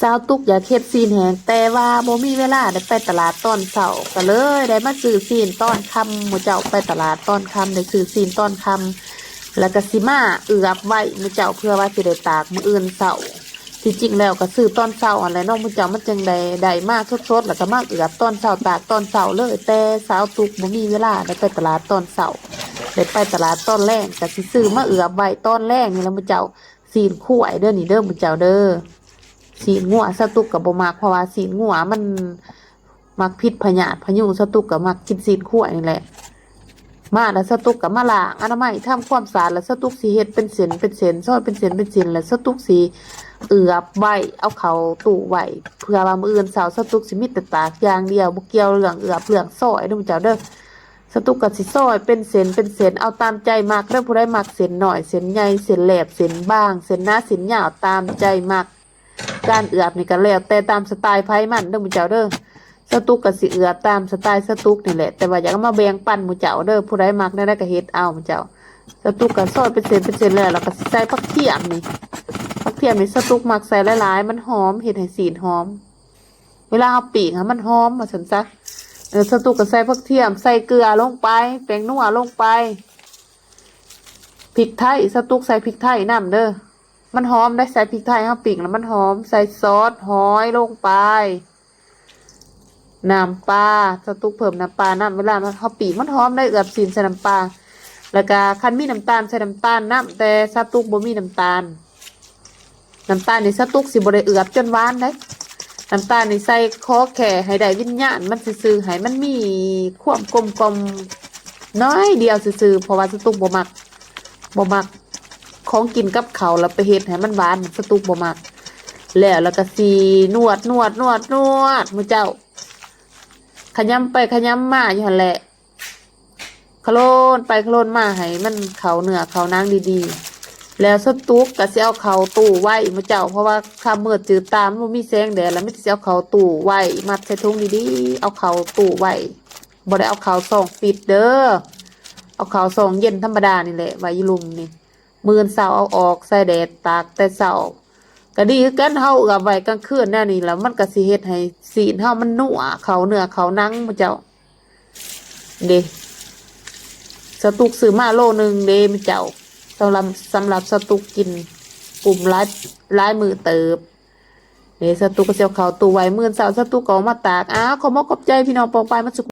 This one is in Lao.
ສາວຕຸກຢາກເຮັດຊີ້ນແຫ້ງ ແຕ່ວ່າບໍ່ມີເວລາໄດ້ໄປຕະຫຼາດຕອນເຊົ້າ ກໍເລີຍໄດ້ມາຊື້ຊີ້ນຕອນຄ່ຳ. ໝູ່ເຈົ້າໄປຕະຫຼາດຕອນຄ່ຳ ໄດ້ຊື້ຊີ້ນຕອນຄ່ຳ ແລ້ວກໍຊິມາເອືອບໄວ້ໝູ່ເຈົ້າ ເພື່ອວ່າຊິໄດ້ຕາກມື້ອື່ນເຊົ້າ. ທີ່ຈິງແລ້ວກໍຊື້ຕອນເຊົ້າຫັ້ນແຫຼະເນາະ ໝູ່ເຈົ້າ ມັນຈັ່ງໄດ້ ໄດ້ມາສົດໆ ແລ້ວກໍມາເອືອບຕອນເຊົ້າ ຕາກຕອນເຊົ້າເລີຍ. ແຕ່ສາວຕຸກບໍ່ມີເວລາໄດ້ໄປຕະຫຼາດຕອນເຊົ້າ ໄດ້ໄປຕະຫຼາດຕອນແລງ ກໍຊິຊື້ມາເອືອບໄວ້ຕອນແລງນີ້ແຫຼະໝູ່ເຈົ້າ. ຊີ້ນຄວາຍເດີນີ້ເດີໝູ່ເຈົ້າເດີ ຊີ້ນງົວສາວຕຸກກໍບໍ່ມັກ ເພາະວ່າຊີ້ນງົວມັນມັກພິດພະຍາດພະຍຸງ ສາວຕຸກກໍມັກກິນຊີ້ນຄວາຍນີ້ແຫຼະ. ມາແລ້ວສາວຕຸກກໍມາລ້າງອະນາໄມ ທຳຄວາມສະອາດ ແລ້ວສາວຕຸກຊິເຮັດເປັນເສັ້ນເປັນເສັ້ນ ຊອຍເປັນເສັ້ນເປັນເສັ້ນ ແລ້ວສາວຕຸກຊິເອືອບໄວ້ ເອົາເຂົ້າຕູ້ໄວ້ ເພື່ອວ່າມື້ອື່ນເຊົ້າສາວຕຸກຊິມີແຕ່ຕາກຢ່າງດຽວ ບໍ່ກ່ຽວເລື່ອງເອືອບເລື່ອງຊອຍເດີໝູ່ເຈົ້າເດີ. ສາວຕຸກກໍຊິຊອຍເປັນເສັ້ນເປັນເສັ້ນ ເອົາຕາມໃຈມັກເດີ ຜູ້ໃດມັກເສັ້ນນ້ອຍເສັ້ນໃຫຍ່ ເສັ້ນແຫຼບເສັ້ນບາງ ເສັ້ນໜາເສັ້ນຍາວ ຕາມໃຈມັກ. ການເອືອບນີ້ກໍແລ້ວແຕ່ຕາມສະຕາຍໃຜມັນເດີໝູ່ເຈົ້າເດີ. ສາວຕຸກກໍຊິເອືອບຕາມສະຕາຍສາວຕຸກນີ້ແຫຼະ ແຕ່ວ່າຢາກເອົາມາແບ່ງປັນໝູ່ເຈົ້າເດີ ຜູ້ໃດມັກແນວໃດກໍເຮັດເອົາໝູ່ເຈົ້າ. ສາວຕຸກກໍຊອຍເປັນເສັ້ນເປັນເສັ້ນແລ້ວ ແລ້ວກໍຊິໃສ່ຜັກທຽມນີ້ ຜັກທຽມນີ້ສາວຕຸກມັກໃສ່ຫຼາຍໆ ມັນຫອມ ເຮັດໃຫ້ຊີ້ນຫອມ ເວລາເຮົາປີ້ງຫັ້ນມັນຫອມວ່າຊັ້ນຊະ. ເອີ ສາວຕຸກກໍໃສ່ຜັກທຽມ ໃສ່ເກືອລົງໄປ ແປ້ງນົວລົງໄປ ພິກໄທ ສາວຕຸກໃສ່ພິກໄທນຳເດີ ມັນຫອມໄດ໋ ໃສ່ພິກໄທ ເຮົາປີ້ງແລ້ວມັນຫອມ. ໃສ່ຊອດຫອຍລົງໄປ ນ້ຳປາ ສາວຕຸກເພີ່ມນ້ຳປານຳ ເວລາເຮົາປີ້ງມັນຫອມໄດ໋ ເອືອບຊີ້ນໃສ່ນ້ຳປາ. ແລ້ວກະຄັນມີນ້ຳຕານໃສ່ນ້ຳຕານນຳ ແຕ່ສາວຕຸກບໍ່ມີນ້ຳຕານ. ນ້ຳຕານນີ້ສາວຕຸກຊິບໍ່ໄດ້ເອືອບຈົນຫວານເດ້ ນ້ຳຕານນີ້ໃສ່ຂໍແຄ່ໃຫ້ໄດ້ວິນຍານມັນຊື່ໆ ໃຫ້ມັນມີຄວາມກົມກ່ອມໜ້ອຍດຽວຊື່ໆ ເພາະວ່າສາວຕຸກບໍ່ມັກ ບໍ່ມັກຂອງກິນກັບເຂົ້າ ແລ້ວໄປເຮັດໃຫ້ມັນຫວານ ສາວຕຸກບໍ່ມັກ. ແລ້ວ ແລ້ວກໍຊິນວດ ນວດ ນວດ ນວດ ໝູ່ເຈົ້າ ຂະຫຍຳໄປຂະຫຍຳມາຢູ່ຫັ້ນແຫຼະ ຄະໂລນໄປຄະໂລນມາໃຫ້ມັນເຂົ້າເນື້ອເຂົ້າໜັງດີໆ. ແລ້ວສາວຕຸກກໍຊິເອົາເຂົ້າຕູ້ໄວ້ໝູ່ເຈົ້າ ເພາະວ່າຄ່ຳມືດຈືດຕາ ມັນບໍ່ມີແສງແດດ ແລ້ວມີແຕ່ຊິເອົາເຂົ້າຕູ້ໄວ້ ມັດໃສ່ຖົງດີໆ ເອົາເຂົ້າຕູ້ໄວ້ ບໍ່ໄດ້ເອົາເຂົ້າຊອງປິດເດີ ເອົາເຂົ້າຊອງເຢັນທຳມະດານີ້ແຫຼະ ໄວ້ຢູ່ລຸ່ມນີ້. ມື້ອື່ນເຊົ້າເອົາອອກໃສ່ແດດຕາກແຕ່ເຊົ້າ ກໍດີຄືກັນ ເຮົາເອືອບໄວ້ກາງຄືນແນວນີ້ ແລ້ວມັນກໍຊິເຮັດໃຫ້ຊີ້ນເຮົາມັນນົວເຂົ້າເນື້ອເຂົ້າໜັງໝູ່ເຈົ້າ. ເດ້ ສາວຕຸກຊື້ມາໂລໜຶ່ງເດ້ໝູ່ເຈົ້າ ສຳລັບ ສຳລັບສາວຕຸກກິນ ກຸ້ມຫຼາຍ ຫຼາຍມື້ເຕີບ. ເດ້ ສາວຕຸກກໍຊິເອົາເຂົ້າຕູ້ໄວ້ ມື້ເຊົ້າສາວຕຸກກໍເອົາມາຕາກ. ອ້າວ ຂໍຂອບໃຈພີ່ນ້ອງປ້ອງປາຍໝົດສຸກ